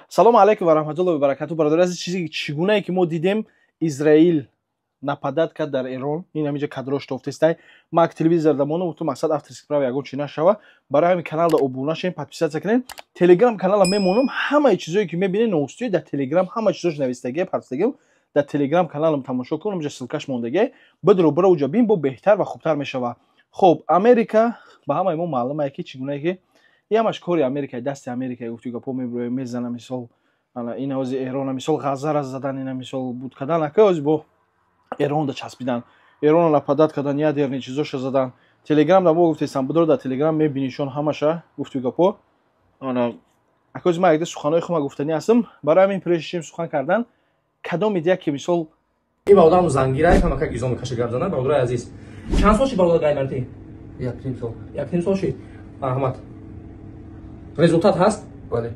Салому алайкум ва раҳматуллоҳи ва баракату. Бародари азиз, чизе чӣ гунае ки мо дидем, Израил нападать кард дар Эрон. Ин ҳаминҷа кадрош тофтестай. Ма ак телевизор дамонам, гуфтум, мақсад, авторский право ягон чи нашава. Барои ҳамин каналда обуна шавем, подписаться кунем. Телеграм канала мемонам, ҳамаи чизое ки мебинед, новостиҳои дар Телеграм, ҳама чизош навистагия, партистагиам дар Телеграм каналам, тамошо кун. Ҳаминҷа ссылкаш мондагия, бидро, бира, уҷа бин, бо беҳтар ва хубтар мешава. Хуб, Америка ба ҳамаи мо маълумае, ки чӣ гунае ки и ҳамаш кори Америка, дасти Америка, гуфти гапо мебироя, мезана. Мисол, ана ин ҳози Эрона, мисол, Ғаззара задан, ина мисол буд кардан, ака ҳози бо Эронда часпидан, Эрона нападать кардан, ядерный чизоша задан. Телеграм да мо гуфтестам, бидро, дар Телеграм мебинишон ҳамаша, гуфти гапо. Ана акози ма якда суханои хума гуфтанӣ ҳастам. Барои ҳамин, прежде чем сухан кардан, кадом идея ки мисол Ин бародарам зангирай, ҳамака гизо мекаша, гап зана. Бародари азиз, чанд сол шид, бародар, гаймаритӣ? 1,5 сол. 1,5 сол шид. Марҳамат, результат ҳаст? Бале.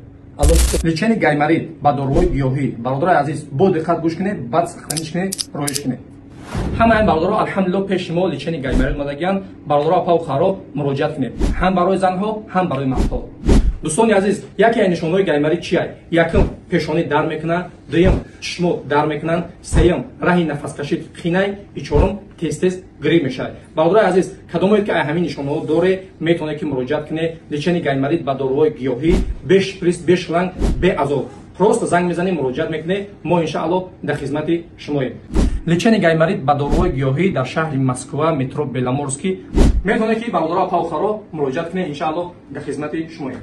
Лечение гайморит ба доруҳои гиёҳӣ. Бародарои азиз, бо диққат гӯш кунед, баъд сохранить кунед, роиш кунед. Ҳамаи бародаро, алҳамдулилло, пеши мо лечение гайморит омадагиянд. Бародаро, апаву харо, муроҷиат кунед, ҳам барои занҳо, ҳам барои мардҳо. Дӯстони азиз, яке аз нишонҳои гайморит чия? Якум, пешонӣ дар мекунад, дуюм, чишмо дар мекунанд, сеюм, раҳи нафаскашӣ қинай и чорум, тез тез грипп мешавад. Бародарои азиз, кадомое ки ай ҳамин нишонҳо доре, метавонед ки муроҷиат кунед. Лечение гайморит ба доруҳои гиёҳӣ, бе шприц, бе шланг, бе азоб. Просто занг мезанед, муроҷиат мекунед, мо иншаалло дар хизмати шумоем. Лечение гайморит ба доруҳои гиёҳӣ дар шаҳри Москва, метро Беломорский. Метавонед ки, бародаро, апаву харо, муроҷиат кунед, иншаалло дар хизмати шумоем.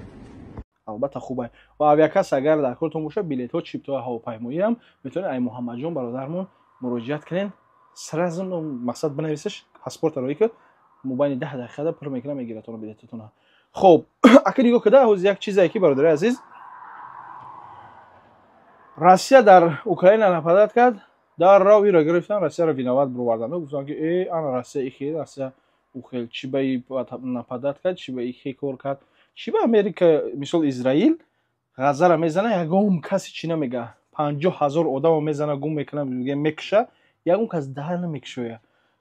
Албатта, хуб. Ва авиакасса агар дар кортон бошад, билетҳо, чиптҳои ҳавопаймоиам, метавонед ай Муҳаммадҷон бародармон муроҷиат кунед. Сразу, мақсад, бинависеш, паспорта роӣ ки мобайни 10 дақиқада пур мекунам, мегиратон билетатона. Хоб, ака, нигоҳ куда, ҳози як чизе ки, бародари азиз, Россия дар Украина нападать кард, дар рав иро гирифтан, Россияро виноват бировардан, гуфтан ки э, ана Россия ихел, Россия ухел, чӣ ба и нападать кард, чӣ ба ихе кор кард, чӣ ба Америка. Мисол, Израил Ғаззара мезана, ягон касе чӣ намега. 50 000 одамо мезана, гум мекуна, мекуша, ягон кас дар намекушоя.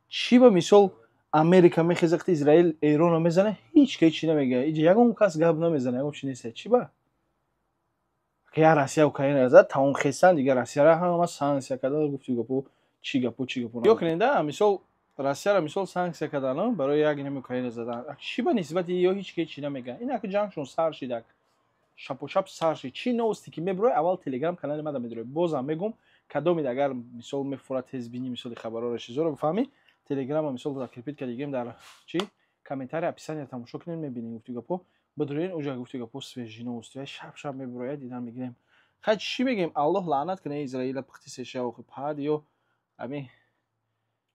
Чӣ ба, мисол, Америка мехеза, қити Израил Эронро мезана, ҳеҷ ка чӣ намега, иҷа ягон кас гап намезана, ягон чи нест. Чӣ ба я Россия Украина зад, тамом хесан, дигар Россияра ҳама санксия карда, гуфти гапо, чӣ гапо, чӣ гапо ё кунеда. Мисол, Россияра, мисол, санксия кардан барои як инами Украина задан, чӣ ба нисбати ё ҳеҷ ка чӣ намега. Ин ака ҷангшон сар шидак, шапошап сар шид. Чӣ новости ки мебирои, аввал Телеграм канали мада медирои. Бозам мегум, кадомид агар, мисол, мефурад, тезбинӣ, мисоли, хабарҳоро, чизоро бифаҳмӣ, Телеграма, мисол, закрепить кардигем, дар чӣ комментарий, описание тамошо кунед, мебинем, гуфти гапо, бидурен уҷа, гуфти гапо, свежий новости шаб шаб мебирояд, дидан мегирем. Хай, чӣ мегем? Аллоҳ лаънат кунад Израила, пухти сеша охи пад ё ами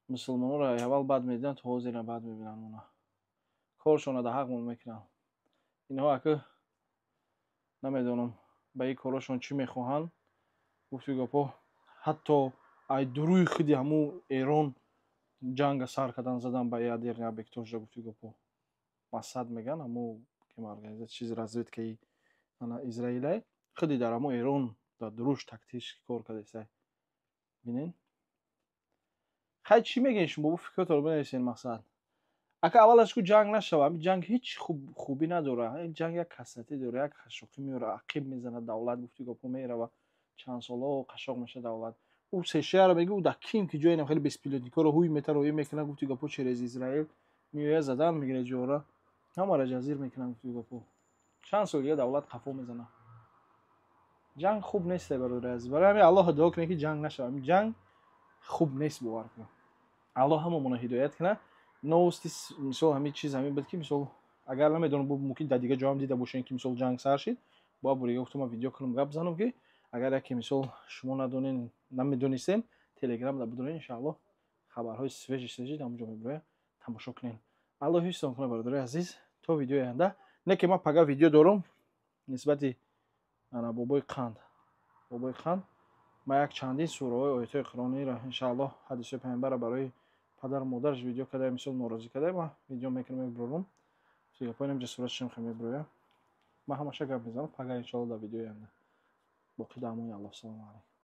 мусулмононро аввал бад медиҳанд, то ҳозира бад мебинанд. Она коршона да ҳақмон мекунанд инҳо. Ака, намедонам, ба ин корошон чӣ мехоҳанд, гуфти гапо. Ҳатто ай дуруи худи ҳамун Эрон ҷанга сар кардан, задан ба ядерный объектошда, гуфти гапо. Масад меган, ҳаму чизи разведкаи ана Израилай, худи дар ҳамун Эрон дар дуруш тактически кор кардесай, бинен. Хай, чӣ мегӯед шумо? Бо фикротонро бинависед. Мақсад, ака, аввалаш ку ҷанг нашава. Ҳамин ҷанг ҳеҷ хубӣ надорад. Ин ҷанг як касратӣ дорад, як қашоқӣ меорад, ақиб мезанад давлат, гуфти гапо, мерава, чанд солҳо қашоқ мешавад давлат. Ӯ сешаяро мегӯ, ӯ дар ким ки ҷое хеле беспилотникҳоро ҳуй метаро мекунад, гуфти гапо, через Израил меояд, задан мегирад ҷора, ҳамаро ҷазир мекунад, гуфти гапо. Чанд сол дига давлат қафо мезанад. Ҷанг хуб нест, бародари азиз. Барои ҳамин Аллоҳ дуо кунед, ки ҷанг нашавад. Ҳамин ҷанг хуб нест, бовар кунед. Аллоҳ ҳамамонро ҳидоят кунад. Новости, мисол, ҳамин чиз ҳамин буд, ки, мисол, агар намедонам, мумкин дар дигар ҷоам дида бошем, ки, мисол, ҷанг сар шид, бояд бори гуфтам, ман видео кунам, гап занам, ки агар яке, мисол, шумо надонен, намедонистем, Телеграм да бидонед, иншааллоҳ хабарҳои свежий свежий дар онҷо мебирояд, тамошо кунед. Аллоҳ ҳифзтон кунад, бародарои азиз, то видеои оянда. Не ки ман пага видео дорам нисбати ана бобои қанд. Бобои қанд, ман як чандин сураҳои, оятҳои қуръониро, иншааллоҳ, ҳадисҳои паёмбарро барои падару модараш видео карда, мисол, норозӣ карда, ман видео мекунам, мебирорам. Гапҳои инҷа суратшам хе мебироям, ман ҳамаша гап мезанам пага, иншоалло, дар видеои оянда. Боқӣ дар амони Аллоҳ. Салому алайкум.